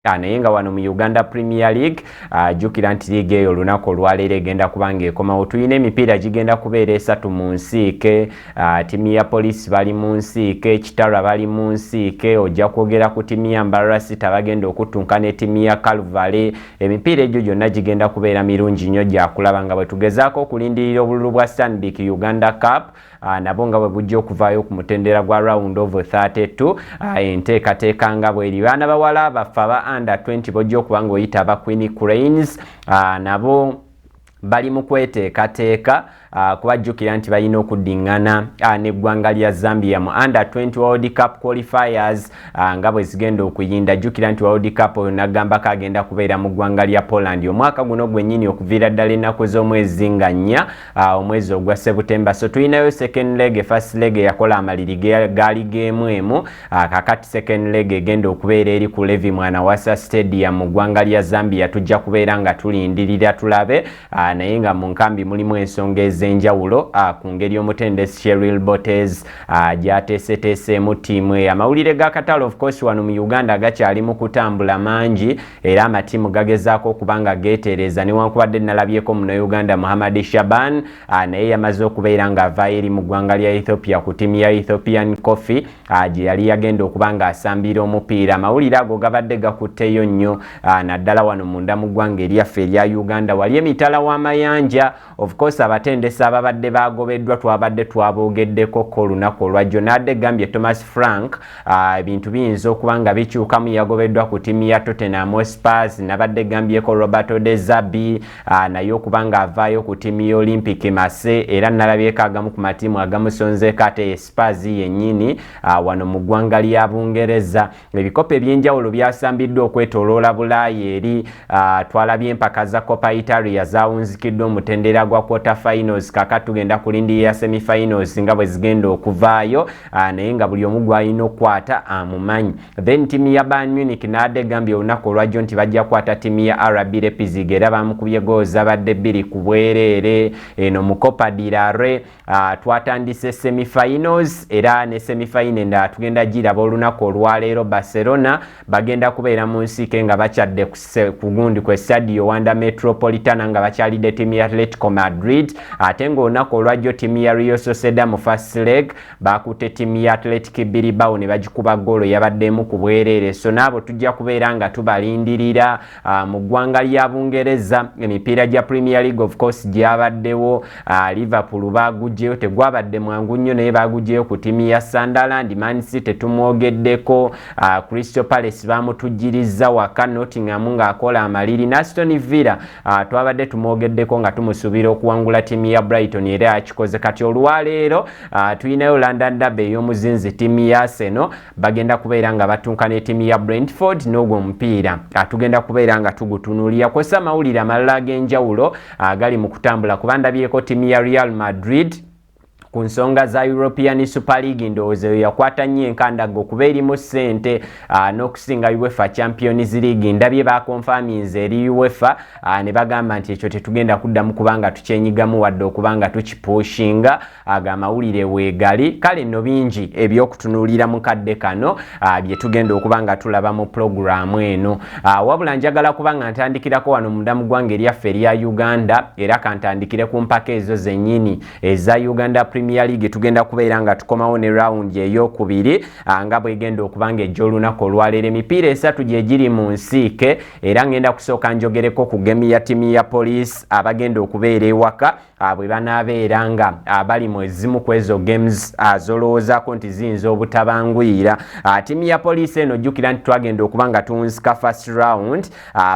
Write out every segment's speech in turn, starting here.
Naye nga wano mu Uganda Premier League, jjukira nti liiga eyo olunaku olwaleero egenda kuba nga ekomawo. Tulina emipiira gigenda kubeera esatu mu nsiike. Ttiimu ya Poliisi bali mu nsiike, Kitalwa bali mu nsiike, ojja kwogera ku ttiimu ya Mbarara City abagenda okuttunka ne ttiimu ya Calvary. Emipiira egyo gyonna gigenda kubeera mirungi nnyo gyakulaba nga bwe tugezaako okulindirira obululu bwa Stanbic Uganda Cup, nabo nga bwe bujja okuvaayo ku mutendera gwa round of 32. Enteekateeka nga bweri, baana bawala baffe aba under 20 bojja okuba nga oyita aba Queen Cranes, nabo bali mu kweteekateeka, kubajjukira nti balina okuddiŋŋana n'eggwanga lya Zambia mu under 20 World Cup qualifiers nga bwe zigenda okuyinda. Jjukira nti World Cup oyo nagambako agenda kubeera mu ggwanga lya Poland omwaka guno gwennyini, okuviira ddala ennaku z'omwezi nga 4, omwezi ogwa Sebutemba. So tulinayo second leg. First leg yakola amaliri gaali g'emu emu. Kakati second leg egenda okubeera eri ku Levy Mwanawasa Stadium mu ggwanga lya Zambia. Tujja kubeera nga tulindirira tulabe, naye nga mu nkambi mulimu ensonga ez'enjawulo ku ngeri omutendesi Cheryl Botes gy'ateeseteeseemu ttiimu eyo. Amawulire ga katale, of course, wano mu Uganda gakyali mu kutambula mangi, era amatiimu gagezaako okuba nga geetereeza, newankubadde nalabyeko Munnayuganda Muhammad Shaban, naye yamaze okubeera ng'avaayo eri mu ggwanga lya Ethiopia ku ttiimu ya Ethiopian Coffee gye yali yagenda okuba ng'asambira omupiira. Amawulire ago gabadde gakutteyo nnyo, naddala wano munda mu ggwanga eryaffe erya Uganda, wali emitala w'amayanja. Of course, abatendesi ababadde bagobeddwa twabadde twaboogeddeko ko olunaku olwajjo. Nadde gambye Thomas Frank, ebintu biyinza okuba nga bikyukamu, yagobeddwa ku ttiimu ya Tottenham Hotspurs. Nabadde gambyeko Roberto De Zerbi, naye okuba ng'avaayo ku ttiimu ya Olympique Marseille, era nalabyeko agamu ku matiimu agamusonzeeko ate Spurs yennyini wano mu ggwanga lya Bungereza. Ebikopo ebyenjawulo byasambiddwa okwetoloola Bulaaya eri. Twalabye empaka za Coppa Italia zawunzikiddwa omutendera gwa quarter finals. Kaka tugenda kulindirira semifinals nga bwe zigenda okuvaayo, naye nga buli omu gwalina okukwata amumanyi. Then ttiimu ya Bayern Munich naadde egambye olunaku olwajjo nti bajja kukwata ttiimu ya RB Leipzig, era bamukubye goolo zabadde 2 ku bwereere. Eno mu Copa del Rey twatandise semifinals, era ne semifinal endala tugenda giraba olunaku olwaleero. Barcelona bagenda kubeera mu nsiike nga bakyadde ku gundi ku Estadio Wanda Metropolitana nga bakyalidde ttiimu ya Atletico Madrid. Ate ng'olunaku olwajjo ttiimu ya Real Sociedad mu first leg bakutte ttiimu ya Athletic Bilbao ne bagikuba goolo yabaddemu ku bwereere. So naabo tujja kubeera nga tubalindirira. Mu ggwanga lya Bungereza emipiira gya Premier League, of course, gyabaddewo. Liverpool bagugyeyo, tegwabadde mwangu nnyo, naye bagugyeyo ku ttiimu ya Sunderland. Man City tumwogeddeko. Crystal Palace bamutujjiriza waka, Nottingham ng'akola amaliri. Ne Aston Villa twabadde tumwogeddeko nga tumusuubira okuwangula ttiimu ya Brighton, era akikoze. Kati olwaleero tulinayo London Derby ey'omuzinzi. Ttiimu ya Arsenal bagenda kubeera nga batunka ne ttiimu ya Brentford, n'ogwo omupiira tugenda kubeera nga tugutunuulira, kw'ossa amawulire amalala ag'enjawulo agali mu kutambula, kuba ndabyeko ttiimu ya Real Madrid ku nsonga za European Super League. Ndowooza eyo yakwata nnyo enkandaga okuba erimu ssente n'okusinga UEFA Champions League. Ndabye bakonfaminze eri UEFA, ne bagamba nti ekyo tetugenda kuddamu kubanga tukyenyigamu wadde okuba nga tukipushinga. Ago amawulire weegali. Kale nno bingi ebyokutunuulira mu kadde kano bye tugenda okuba nga tulaba mu pulogulaamu eno. Wabula njagala kuba nga ntandikirako wano munda mu ggwanga eryaffe erya Uganda, era kantandikire ku mpaka ezo zennyini eza Uganda Premier League. Tugenda kubeera nga tukomawo ne round eyokubiri nga bwegenda okuba nga ejja olunaku olwaleero. Emipiira esatu gye giri mu nsiike, era ngenda kusooka njogereko ku game ya ttiimu ya Police abagenda okubeera ewaka, bwe banaabeera nga bali mu ezimu ku ezo games zolowoozaako nti ziyinza obutabanguyira. Ttiimu ya Poliisi eno, jjukira nti twagenda okuba nga tuwunzika first round,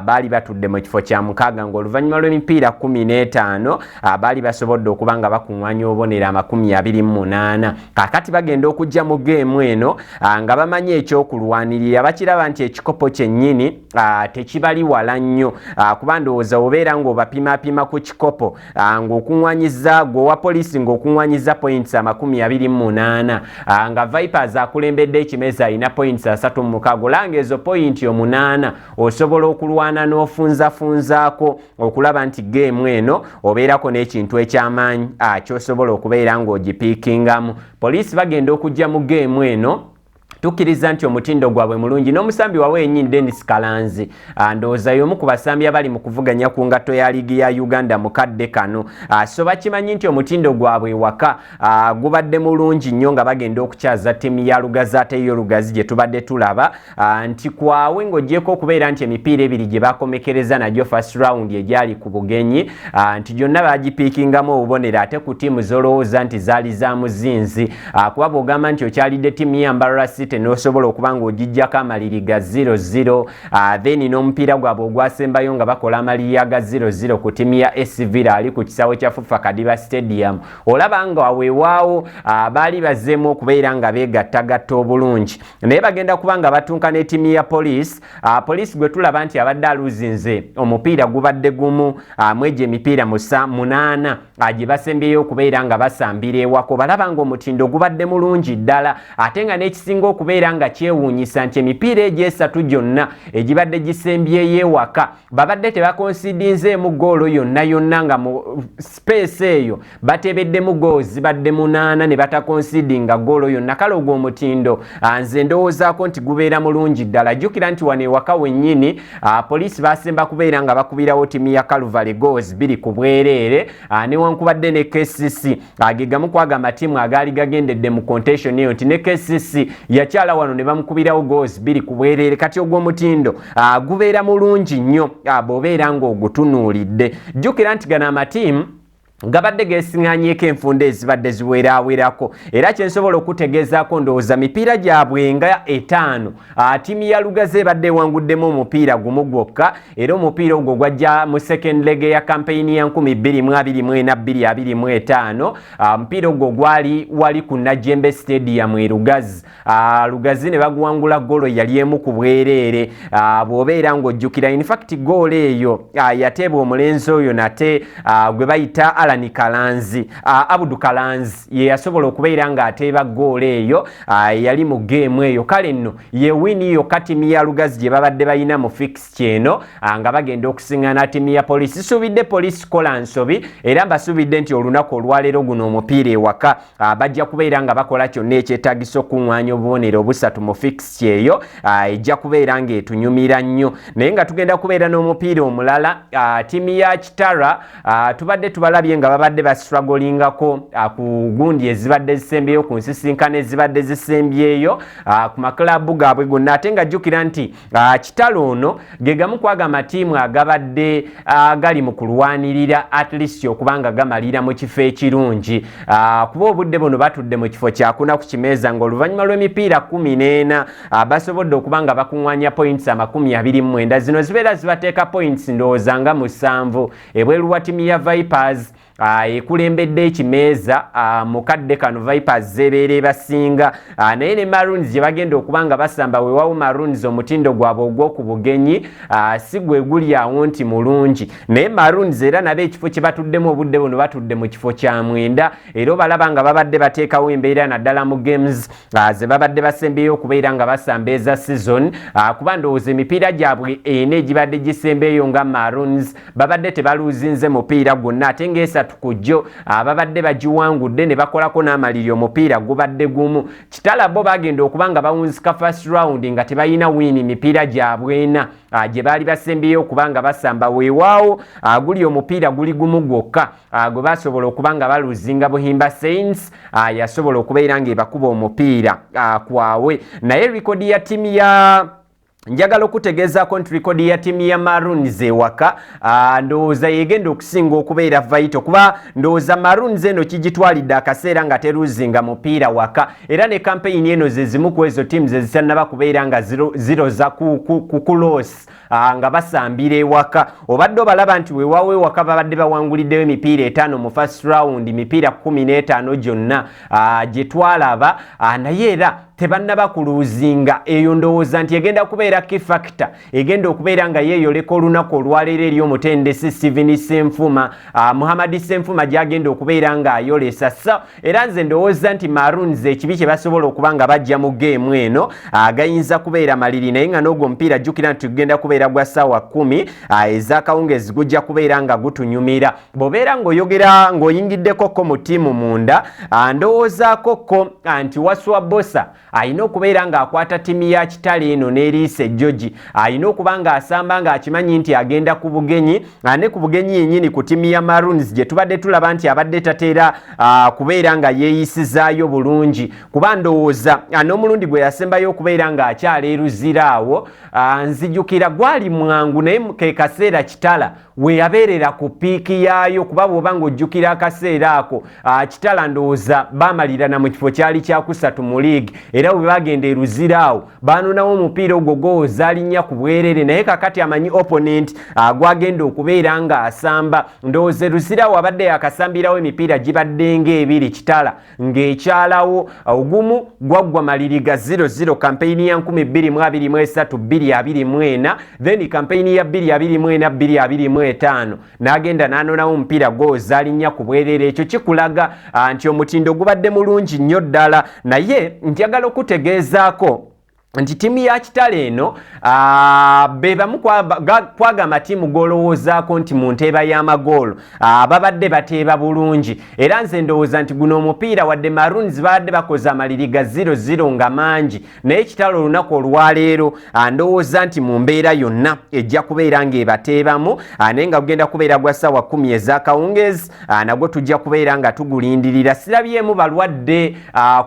baali batudde mu kifo kya mukaaga, ng'oluvannyuma lw'emipiira 15 baali basobodde okuba nga bakuŋŋaanya obubonero 28. Kaakati bagenda okujja mu game eno nga bamanyi ekyokulwanirira, bakiraba nti ekikopo kyennyini tekibali wala nnyo, kuba ndowooza obeera ng'obapimapima ku kikopo, ng'okuŋŋwanyiza gwe owa Poliisi ng'okuŋŋwanyiza points 28, nga Vipers akulembedde ekimeza alina points 36, olanga ezo point 8 osobola okulwana n'ofunzafunzaako okulaba nti game eno obeerako n'ekintu ekyamaanyi kyosobola okubeera ng'ogipiikingamu. Poliisi bagenda okujja mu game eno Tukkiriza nti omutindo gwabwe mulungi n'omusambi waabwe yennyini Denis Kalanzi, ndowooza y'omu ku basambi abali mu kuvuganya ku ngatto ya liigi ya Uganda mu kadde kano. So bakimanyi nti omutindo gwabwe ewaka gubadde mulungi nnyo nga bagenda okukyaza ttiimu ya Lugazi, ate yo Lugazi gye tubadde tulaba nti kwawe ng'ogyeko okubeera nti emipiira ebiri gye bakomekereza nagyo first round egyali ku bugenyi, nti gyonna bagipiikingamu obubonero, ate ku ttiimu z'olowooza nti zaali za muzinzi, kuba bw'ogamba nti okyalidde ttiimu ya Mbarara City n'osobola okuba ng'ogijjako amaliri ga 0-0, then n'omupiira gwabwe ogwasembayo nga bakola amaliri aga 0-0 ku ttiimu ya SC Villa ali ku kisaawe kya Fufa Kadiba Stadium, olaba nga weewaawo baali bazzeemu okubeera nga beegattagatta obulungi. Naye bagenda kuba nga batunka ne ttiimu ya Police. Police gwe tulaba nti abadde aluzinze omupiira gubadde gumu mwegyo emipiira musa munaana gye basembyeyo okubeera nga basambira ewako. Balaba nga omutindo gubadde mulungi ddala, ate nga n'ekisinga okubeera nga kyewuunyisa nti emipiira egyo esatu gyonna egibadde gisembyeyo ewaka babadde tebakonsidinzeemu goolo yonna yonna, nga mu space eyo batebeddemu goolo zibadde munaana ne batakonsidinga goolo yonna. Kale ogwo omutindo nze ndowoozaako nti gubeera mulungi ddala. Jjukira nti wano ewaka wennyini Poliisi basemba kubeera nga bakubirawo ttiimu ya Calvary goals 2 ku bwereere, newankubadde ne KCC ge gamu kwaga amatiimu agaali gagendedde mu contention eyo, nti ne KCC yakyala wano ne bamukubirawo goals 2 ku bwereere. Kati ogwo omutindo gubeera mulungi nnyo bw'obeera ng'ogutunuulidde. Jjukira nti gano amatiimu gabadde geesiŋŋanyeeko enfunda ezibadde ziweraawerako, era kyensobola okutegeezaako ndowooza mipiira gyabwe nga etaano, ttiimu ya Lugazi ebadde ewanguddemu omupiira gumu gwokka, era omupiira ogwo gwajja mu second leg ya campaign ya 2024-225. Omupiira ogwo gwali wali ku Najembe Stadium e Lugazi, Lugazi ne baguwangula golo yali 1 ku bwereere. Bw'obeera ng'ojjukira, in fact goolo eyo yateebwa omulenzi oyo nate gwe bayita Alan Kalanzi, Abudu Kalanzi ye yasobola okubeera ng'ateeba goolo eyo yali mu game eyo. Kale nno ye win yokka ttiimu ya Lugazi gye babadde balina mu fixture eno nga bagenda okusiŋŋana ttiimu ya Poliisi. Sisuubidde Poliisi kola nsobi, era mbasuubidde nti olunaku olwaleero guno omupiira ewaka bajja kubeera nga bakola kyonna ekyetaagisa okuŋŋaanya obubonero obusatu mu fixture eyo ejja kubeera ng'etunyumira nnyo. Naye nga tugenda kubeera n'omupiira omulala, ttiimu ya Kitara tubadde tubalabye nga babadde bastrugglingako ku gundi ezibadde zisembyeyo, ku nsisinkano ezibadde zisembyeyo ku maklabu gaabwe gonna, ate nga jjukira nti Kitala ono ge gamu kwaga amatiimu agabadde gali mu kulwanirira at least okuba nga gamalira mu kifo ekirungi, kuba obudde buno batudde mu kifo kyakuna ku kimeeza, ng'oluvannyuma lw'emipiira 14 basobodde okuba nga bakuŋŋaanya points 29. Zino zibeera zibateeka points ndowooza nga 7 ebweru wa ttiimu ya Vipers ekulembedde ekimeeza mu kadde kano. Vipers zebeera ebasinga, naye ne Maroons gye bagenda okuba nga basamba, wewawo Maroons omutindo gwabwe ogw'oku bugenyi si gwe guli awo nti mulungi, naye Maroons era nabo ekifo kye batuddemu obudde buno batudde mu kifo kya mwenda, era obalaba nga babadde bateekawo embeera naddala mu games ze babadde basembyeyo okubeera nga basamba eza season, kuba ndowooza emipiira gyabwe ena egibadde gisembeeyo nga Maroons babadde tebaluuzinze mupiira gwonna, ate ng'esatu ku jjo babadde bagiwangudde ne bakolako n'amaliri omupiira gubadde gumu. Kitala bo bagenda okuba nga bawunzika first round nga tebalina win mipiira gyabwe ena gye baali basembyeyo okuba nga basamba. Weewaawo guli omupiira guli gumu gwokka gwe basobola okuba nga baluzinga, Buhimba Saints yasobola okubeera ng'ebakuba omupiira kwawe. Naye rekodi ya ttiimu ya, njagala okutegeezaako nti rekodi ya ttiimu ya Maroons ewaka ndowooza yegenda okusinga okubeera vital, kuba ndowooza Maroons eno kigitwalidde akaseera nga teruzinga mupiira waka, era ne campaign eno ze zimu ku ezo ttiimu ze zitannaba kubeera nga ziroza ku loss nga basambira ewaka. Obadde obalaba nti weewaawo ewaka babadde bawanguliddeyo emipiira etaano mu first round, mipiira 15 gyonna gye twalaba, naye era tebannaba kuluuzinga. Eyo ndowooza nti egenda kubeera key factor egenda okubeera nga yeeyoleka olunaku olwaleero eri omutendesi Steven Senfuma, Muhammad Senfuma gyagenda okubeera ng'ayolesa. So era nze ndowooza nti Maroons ekibi kye basobola okuba nga bajja mu game eno gayinza kubeera maliri, naye nga n'ogwo omupiira jjukira nti gugenda kubeera gwa ssaawa 10 ez'akawungezi, gujja kubeera nga gutunyumira. Bw'obeera ng'oyogera ng'oyingiddeko ko mu ttiimu munda, ndowoozaako ko nti Waswa Bosa Alina okubeera ng'akwata ttiimu ya Kitale eno n'eriisa ejjogi. Alina okuba ng'asamba ng'akimanyi nti agenda ku bugenyi, ne ku bugenyi yennyini ku ttiimu ya Maroons gye tubadde tulaba nti abadde tateera kubeera nga yeeyisizaayo bulungi, kuba ndowooza n'omulundi gwe yasembayo okubeera ng'akyala eruzira awo, nzijukira gwali mwangu, naye ke kaseera Kitala we yabeerera ku peak yaayo, kuba bw'oba ng'ojjukira akaseera ako, Kitala ndowooza baamalirana mu kifo kyali kyakusatu mu league, era bwe bagenda eruzira awo baanonawo omupiira ogwo gowooza alinnya ku bwerere. Naye kakati amanyi opponent gwagenda okubeera ng'asamba. Ndowooza eruzira awo abadde yakasambirawo emipiira gibadde ng'ebiri, Kitala ng'ekyalawo. Ogumu gwaggwa maliriga 0-0, campaign ya 2023 224, then campaign ya 224 225 n'agenda n'anonawo omupiira gowooza alinnya ku bwerere. Ekyo kikulaga nti omutindo gubadde mulungi nnyo ddala. Naye njagala okutegeezaako nti ttiimu ya Kitale eno be bamu kwaga amatiimu g'olowoozaako nti mu nteeba y'amagoolo babadde bateeba bulungi. Era nze ndowooza nti guno omupiira, wadde Maroons babadde bakoze amaliri ga 0-0 nga mangi, naye Kitale olunaku olwaleero ndowooza nti mu mbeera yonna ejja kubeera ng'ebateebamu, naye nga gugenda kubeera gwa ssaawa 10 ez'akawungeezi. Nagwo tujja kubeera nga tugulindirira. Sirabyemu balwadde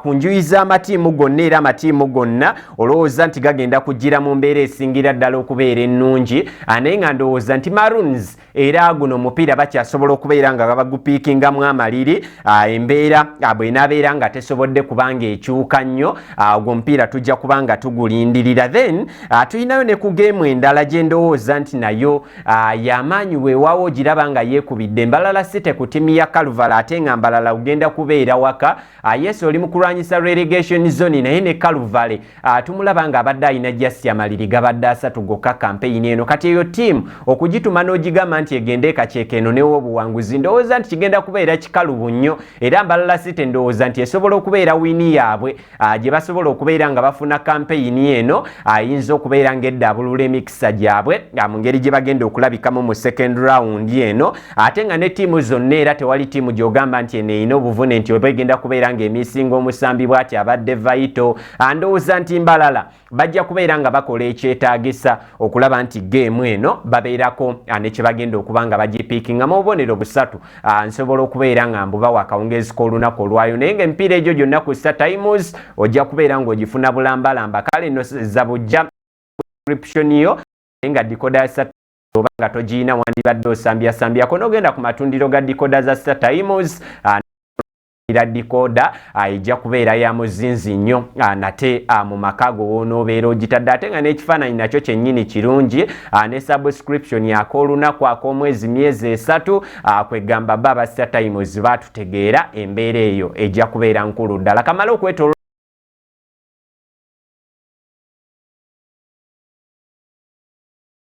ku njuyi z'amatiimu gonna, era amatiimu gonna olowooza nti gagenda kugira mu mbeera esingira ddala okubeera ennungi, naye nga ndowooza nti Maroons era guno omupiira bakyasobola okubeera nga bagupiikingamu amaliri. Embeera bw'enaabeera nga tesobodde kubanga ekyuka nnyo, ogwo omupiira tujja kuba nga tugulindirira. Then tulinayo ne ku game endala gye ndowooza nti nayo y'amaanyi, weewaawo ogiraba nga yeekubidde Mbarara City ku ttiimu ya Calvary, ate nga Mbarara ogenda kubeera waka. Yes, oli mu kulwanyisa relegation zone, naye ne Calvary tumulaba nga abadde alina just amaliri gabadde 3 gokka campaign eno. Kati eyo ttiimu okugituma n'ogigamba nti egende ekakyeka eno newa obuwanguzi, ndowooza nti kigenda kubeera kikalubu nnyo. Era Mbarara City ndowooza nti esobola okubeera win yaabwe gye basobola okubeera nga bafuna campaign eno, ayinza okubeera ng'eddaabulula emikisa gyabwe mu ngeri gye bagenda okulabikamu mu second round eno. Ate nga ne ttiimu zonna, era tewali ttiimu gy'ogamba nti eno erina obuvune nti oba egenda kubeera ng'emisinga omusambi bw'ati abadde vital. Ndowooza nti Mbarara bajja kubeera nga bakola ekyetaagisa okulaba nti game eno babeerako ne kye bagenda okuba nga bagipiikingamu obubonero busatu. Nsobola okubeera nga mbubawa akawungeezi k'olunaku olwayo, naye ng'emipiira egyo gyonna ku Star Times ojja kubeera ng'ogifuna bulambalamba. Kale no za bujja subscription yo, naye nga decoder ya Star oba nga togiina, wandibadde osambyasambyako n'ogenda ku matundiro ga decoder za Star Times ra decoder ejja kubeera ya muzinzi nnyo nate mu maka go wonoobeera ogitadde, ate nga n'ekifaananyi nakyo kyennyini kirungi, ne subscription ak'olunaku, ak'omwezi, myezi 3. Kwegamba ba aba Star Times baatutegeera, embeera eyo ejja kubeera nkulu ddala. Kamale okwetolola.